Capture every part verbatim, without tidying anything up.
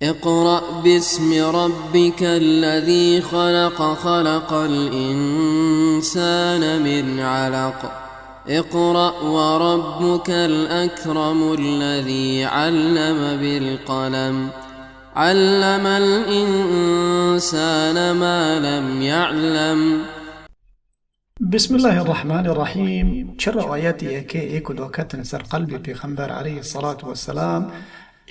اقرأ باسم ربك الذي خلق، خلق الإنسان من علق. اقرأ وربك الأكرم الذي علم بالقلم، علم الإنسان ما لم يعلم. Bismillahirrahmanirrahim. Çira ayetê yekê ê ku daketin ser qelbê Pêxember aleyhissalatu vesselam,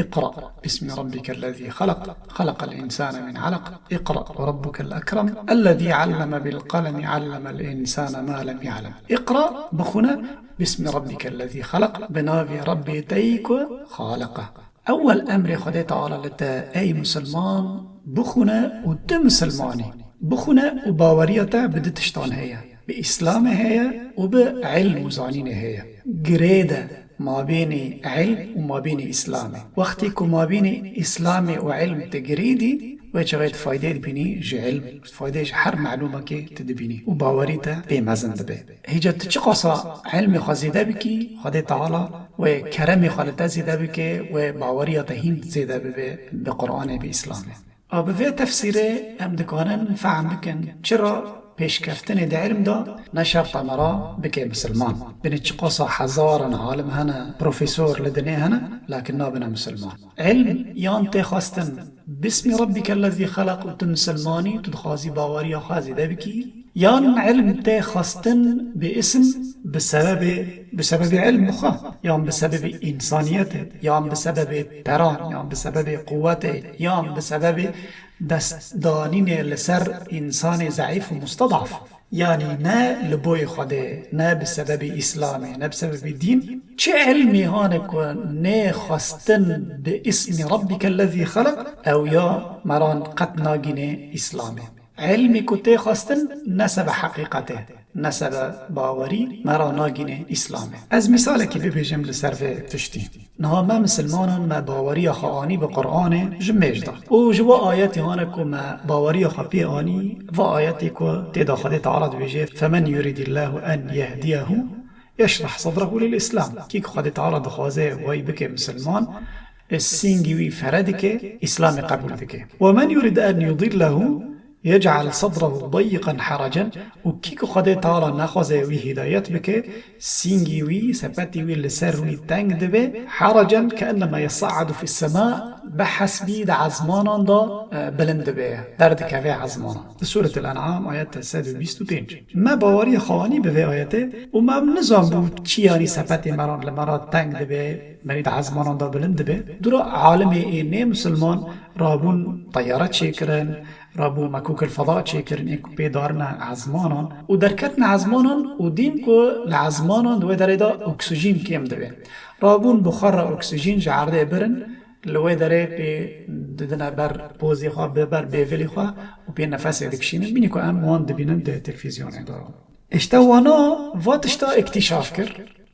اقرأ باسم ربك الذي خلق، خلق الإنسان من علق، اقرأ وربك الأكرم، الذي علم بالقلم، علم الإنسان ما لم يعلم. اقرأ، bixwine, باسم ربك الذي خلق، bi navê Rebbê te yî ku Xaliq e. Ewel emrê Xwedê Teala li te, ey misilman, bixwine û tu misilman î. Bixwine û baweriya te bi du tiştan heye. Bi Îslamê heye û bi ilm û zanînê heye. Girêde mabênê ilm û mabênê Îslamê. Wextê ku mabênê Îslamê û ilm tu girêdî, wê çaxê tu faydê dibînî ji ilm, faydê ji her melûmekê tu dibînî û bawerî te pê mezin dibe. Hêca tu çiqasa ilmê xwe zêde bikî, Xwedê Teala wê keremê xwe li te zêde bike, wê baweriya te hîn zêde bibe bi Qur'anê, bi Îslamê. A bi vê tefsîrê em dikarin fehm bikin çira pêşkeftinê di ilm de ne şert e mera bike misilman. Binê çiqasa hezaran alim hene, profesor li dinê hene, lakin nabine misilman. Ilm yan tê xwestin bismî rebbîkellezî xeleq û tu misilmanî, tu dixwazî baweriya xwe zêde bikî, yan ilm tê xwestin bi îsm, bi sebebê, bi sebebê ilm xwe, yan bi sebebê însaniyetê, yan bi sebebê peran, yan bi sebebê quwetê, yan bi sebebê destdanînê li ser însanê zeîf û mustedaf. Yanî ne li boyê Xwedê, ne bi sebebê Îslamê, ne bi sebebê dîn. Çi ilmî hane ku nê xwestin bi îsmî Rebbîkellezî xeleq, ew ya meran qet nagînê Îslamê. Ilmî ku tê xwestin ne sebe heqîqetê, ne sebe bawerî, mera nagînê Îslamê. Ez mîsalekî bibêjim li ser vê tiştî. Niha me misilmanan me baweriya xwe anî bi Qur'anê ji mêj de. Û ji we ayetê hane ku me baweriya xwe pê anî, va ayetê ku tê de Xwedê Teala dibêje, فَمَنْ يُرِدِ اللّٰهُ أَنْ يَهْدِيَهُ يَشْرَحْ صَدْرَهُ لِلْإِسْلَامِ. Kî ku Xwedê Teala dixwaze wayî bike misilman, sîngî wî fere dike, Îslamê qebûl dike. وَمَنْ يُرِدْ أَنْ يُضِلَّهُ يَجْعَلْ صَدْرَهُ ضَيِّقًا حَرَجًا. Û kî ku Xwedê Teala nexwaze wî hîdayet bike, sîngî wî, sepetî wî li ser wî teng dibe, حَرَجًا كَأَنَّمَا يَصَّعَّدُ فِي السَّمَاءِ, bi hesbî di ezmanan de, e, bilind dibe, derdikeve ezmanan. Di Sûretil En'am, ayet sed û bîst û pênc. Me baweriya xwe anî bi vê ayetê û me nizanbû çi yanî sepetê meran li me re teng dibe, merî di ezmanan de bilind dibe. Dûra alimê ê nê misilman rabûn teyare çêkirin, rabû mekûkil feda çêkirin ên ku pê darine ezmanan û derketine ezmanan û dîn ku li ezmanan di wê derê de oksijîn kêm dibe. Rabûn bi xwe re oksijîn ji erdê birin, li wê derê pê didine ber pozê xwe, bi ber bêvilî xwe û pê nefesê dikişînin. Bînî ku em wan dibînin di televîzyonê de. Îşte wana va tişta îktîşaf kir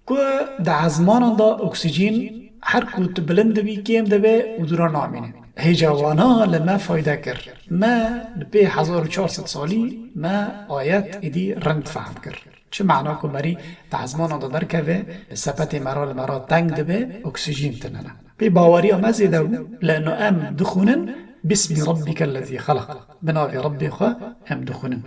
ku di ezmanan de oksîjîn her ku tu bilind dibî kêm dibe û dûra namîne. Hêja wana li me fayde kir. Me li pê hezar û çar sed salî me ayet êdî rind fehm kir. Çi mana ku merî di ezmanan de derkeve, bi sepetê me re li me re teng dibe, oksîjîn tune ne. Pê baweriya me zêde bû, leno em dixwînin, Bismî Rebbîkellezî xelaq. Bi navê Rebbê xwe em dixwînin.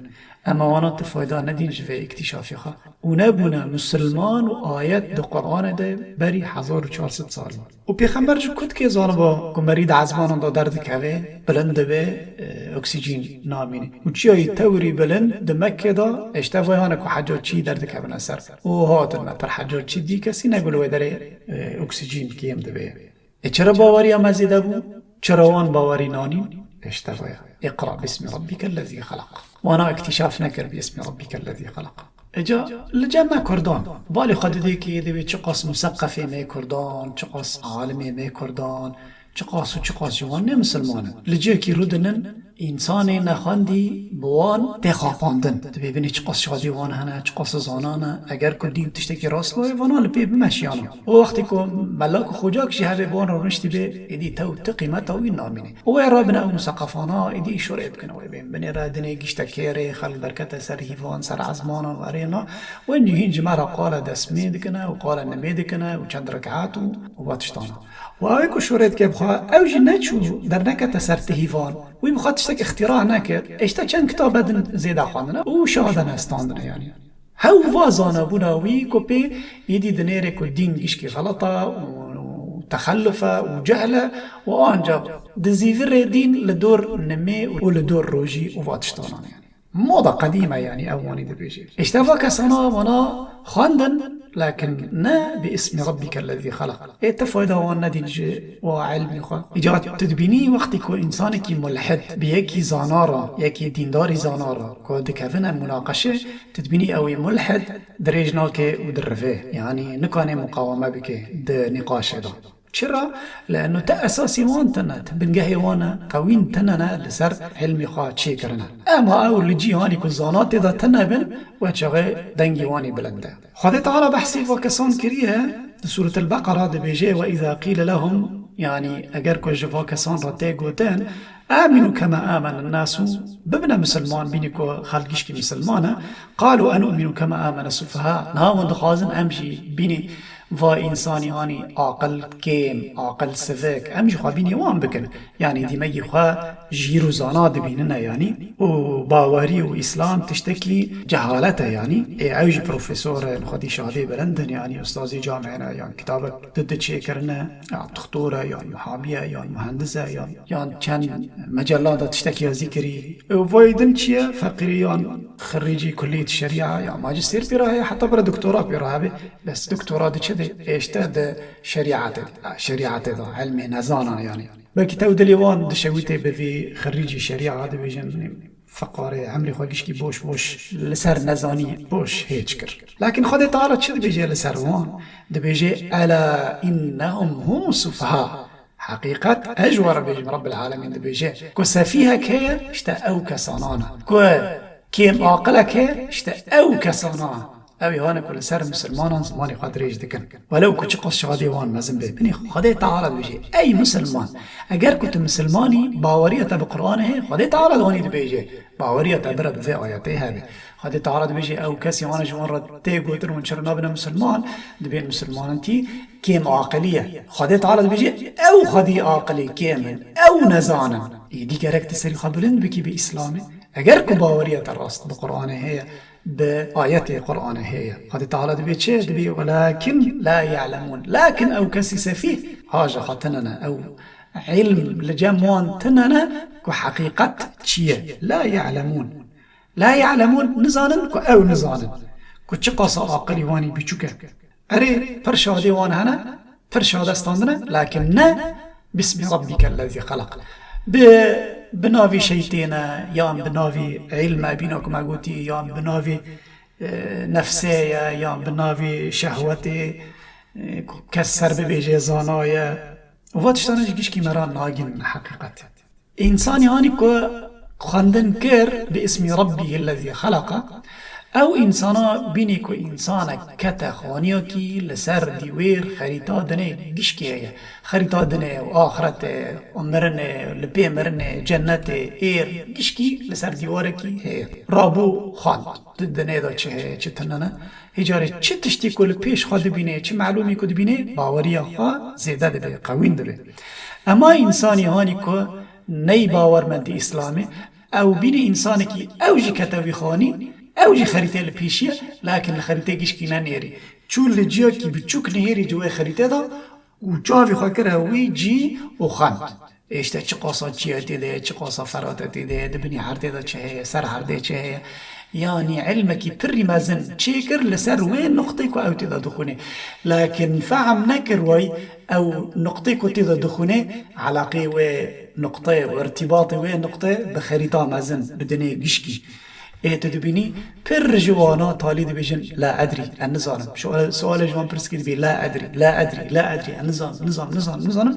Ema wana ti fayda nedîn ji vê îktîşafê xwe. Û nebûne misilman û ayet di Qur'anê de berî hezar û çar sed salî. Û Pêxember ji ku dikê zaniba ku merî di ezmanan de derdikeve, bilind dibe, e, oksîjîn namîne. Û çiyayî tewrî bilind di Mekkê de, îşte vay hane ku hecacî derdikevine ser. Û hatin me pir hecacî dî, kesî nebû li wê derê, e, oksîjîn kêm dibe. E, çira baweriya me zêde bû? Çira wan bawerî nanîn? Îşte vaya. اقرأ باسم ربك الذي خلق. Wana îktîşaf nekir باسم ربك الذي خلق. Îca li cem me Kurdan. Balê xwe didê kê divê çiqas museqefê me Kurdan, çiqas alimê me Kurdan, çiqas û çiqas ji wan ne misilman in. Li cihekî rûdinin, Însanê nexwendî bi wan tê xapandin. Dibê binê çiqas şadî wan hene, çiqas zana ne. Eger ku dîn tiştekî rast bûye, vana li pê bimeşiyana. Û wextê ku mela ku xocak jî hebe bi wan re rûniştî bê, êdî tew ti qîmeta wî namîne. Û wê rabine ew museqefana, êdî îşorê bikine wê bên. Binê re dinê gişte kêrê, xelk derkete ser hîvan, ser ezmanan û erêna. Wên jî hîn ji me re qala desmê dikine û qala nimê dikine û çend rekat û, û va tiştana. Û ew ê ku şorê dike bi xwe, ew jî neçû dernekete ser ti hîvan. Wî bi xwe tiştek îxtîra nekir. Êşte çend kitabe din zêde xwendine û şahadene standine yanî. Hew va zanabûna wî ku pê êdî dinêrê ku dîn gişkî xelet e û, û texelluf e û cehl e û ancax dizîvirê dîn li dor nimê û li dor rojî û va tiştanan yanî. Moda qedîm e yanî ew wanî dibêje. Îşte va kesana wana xwendin, lakin ne bi ismi rabbike lezî xelaq. Ê ti fayda wan nedîn ji wa ilmî xwe. Îca tu dibînî wextî ku însanekî mulhid bi yekî zana re, yekî dîndarî zana re ku dikevine munaqeşe, tu dibînî ew ê mulhid dirêj nake û dirivê. Yanî nikane muqaweme bike di nîqaşê de. Çira? Li eno te esasî wan tune, te bingehê wan e, qewîn tune ne li ser ilmî xwe çêkirine. Ema ew li cîhanî ku zana tê de tune bin, we çaxê dengî wan ê bilind e. Xwedê Teala behsî va kesan kiriye, di Sûretil Beqera dibêje, "Ve îza qîle lehum", yanî eger ku ji va kesan re tê gotin, "Aminu kema amenen nasu", bibine misilman, bînî ku xelk gişkî misilman e, "qalu enu'minu kema amene sufaha", niha hûn dixwazin em jî bînî va însanî hanî aqil kêm, aqil sivik, em jî xwe bînî wan bikin. Yanî dîmegî xwe jîr û zana dibînine yanî. Û bawerî û Îslam tiştekî cehalet e yanî. Ê ew jî profesor in, xwedî şadê bilind in yanî, ustazê camê ne yan kitabek di di çêkirine, yan doktor e, yan muhamî ye, yan muhendis e, yan, yan çend mecella de tiştekî ya zîkirî. Û vay din çi ye? Feqîrî yan xirîcî kullîyet şerîa ya majistêr pê re heye, heta bira doktora pê re hebe. Bes doktora di çi de? Êşte di şerîatê, şerîatê de, ilmê nezanan yanî. Belkî tew dilê wan dişewitê bi vî xirîcî şerîa dibêjin, feqarê, emrê xwe gişkî boş boş li ser nezanî boş hêç kir. Lakin Xwedê Teala çi dibêje li ser wan? Dibêje, "Ela innehum hum sufaha." Heqîqet, ez ji we re bêjim, Rabbil Alemîn dibêje, ku sefîhek heye, işte ew kesanan e. Ku kêm aqilek heye, işte ew kesanan e. Ew ê hane ku li ser misilmanan zimanê xwe dirêj dikin. Welew ku çiqas şadê wan mezin be. Binê Xwedê Teala dibêje, ey misilman, eger ku tu misilmanî, baweriya te bi Qur'anê heye, Xwedê Teala di wanî dibêje, baweriya te bira bi vê ayetê hebe. Xwedê Teala dibêje, ew kesî hane ji wan re tê gotin, hûn çira nabine misilman, dibên misilmanin tî kêm aqilî ye. Xwedê Teala dibêje, ew xwedî aqilî kêm in, ew nezanin. Êdî gerek tu serî xwe bilind bikî bi Îslamê. Eger ku baweriya te rast bi Qur'anê heye, bi ayetê Qur'anê heye. Xwedê Teala dibê çi? Dibê, "Welakin la ya'lemûn." Lakin ew kesî sefîh, haja xwe tune ne. Ew ilm li cem wan tune ne ku heqîqet çi ye. La ya'lemûn. La ya'lemûn, nizanin ku ew nizanin. Ku çiqasa aqilî wanî biçûk e. Erê, pir şadê wan hene, pir şade standine, lakin ne bismi rabbike lezî xelaq. Bi, bi navê şeytê ne, yan bi navê ilme bîna ku me gotî, yan bi navê, e, nefsê ye, yan bi navê şehwetê, e, ku kes ser bibêje zana ye. Û va tiştana ji gişkî me re nagînin heqîqet. Însanî hanî ku xwendin kir bi ismi Rabbî lezî xeleqa, ew însana bînî ku însanek kete xaniyakî li ser dîwêr xerîta dinê gişkê heye. Xerîta dinê û axretê û mirinê, li pê mirinê, cennetê, êr, gişkî li ser dîwarekî heye. Rabû xwend. Di dinê de çi heye, çi tune ne? Hê carê çi tiştî ku li pêş xwe dibînê, çi melûmî ku dibînê, baweriya xwe zêde dibe, qewîn dibe. Ema însanî hanî ku ney bawermendî Îslamê, ew bînî însanekî ew jî kete wî xanî, ew jî xerîtê li pêşî ye, lakin li xerîtê gişkî nenêrî. Çû li ciyakî biçûk nihêrî ji wê xerîtê de û çavî xwe kire wî cî û xwend. Ê işte çiqasa çiyetê de ye, çiqasa feratetê de ye, di binî herdê de çi heye, ser herdê çi heye. Yanî ilmekî pirî mezin çêkir li ser wê nuqtê ku ew tê de dixwîne. Lakin fehm nekir way ew nuqtê ku tê de dixwîne, elaqê wê nuqtê û irtîbatê wê nuqtê bi xerîta mezin, bi dinê gişkî. Ê tu dibînî, pir ji wana talî dibêjin, "La edrî, ez nizanim." Sual-, sualê ji wan pirs kir dibê, "La edrî, la edrî, la edrî, ez nizanim, nizanim, nizanim, nizanim."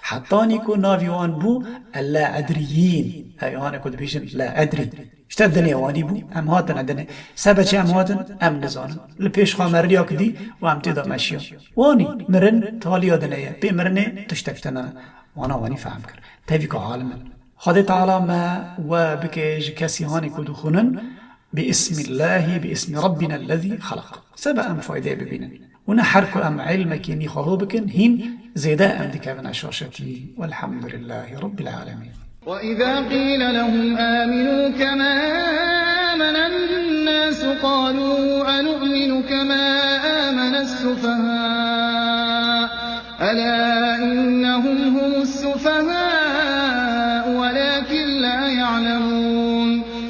Hetanî ku navî wan bû El-La Edriyîn. Ew êwanê ku dibêjin La Edrî. Ji te dinê wanî bû, em hatine dinê. Sebe çi em hatin, em nizanin. Li pêş xwe me riyak dî û em tê de meşiyan. Wanî, mirin taliya dinê ye. Pê mirinê tiştek tune ne. Wana wanî fehm kir. Tevî ku alim in. Xwedê Teala me we bike ji kesî hanê ku dixwînin, bi ismî Llahî, bi ismî Rabbîne llezî xelaq. Sebe em faydeyê bibînin. Û ne her ku em ilmekî nî xweho bikin, hîn zêde em dikevine şaşetî. Welhamdulillahî Rabbil alemîn. وإذا قيل لهم آمنوا كما آمن الناس قالوا أنؤمن كما آمن السفهاء ألا إنهم هم السفهاء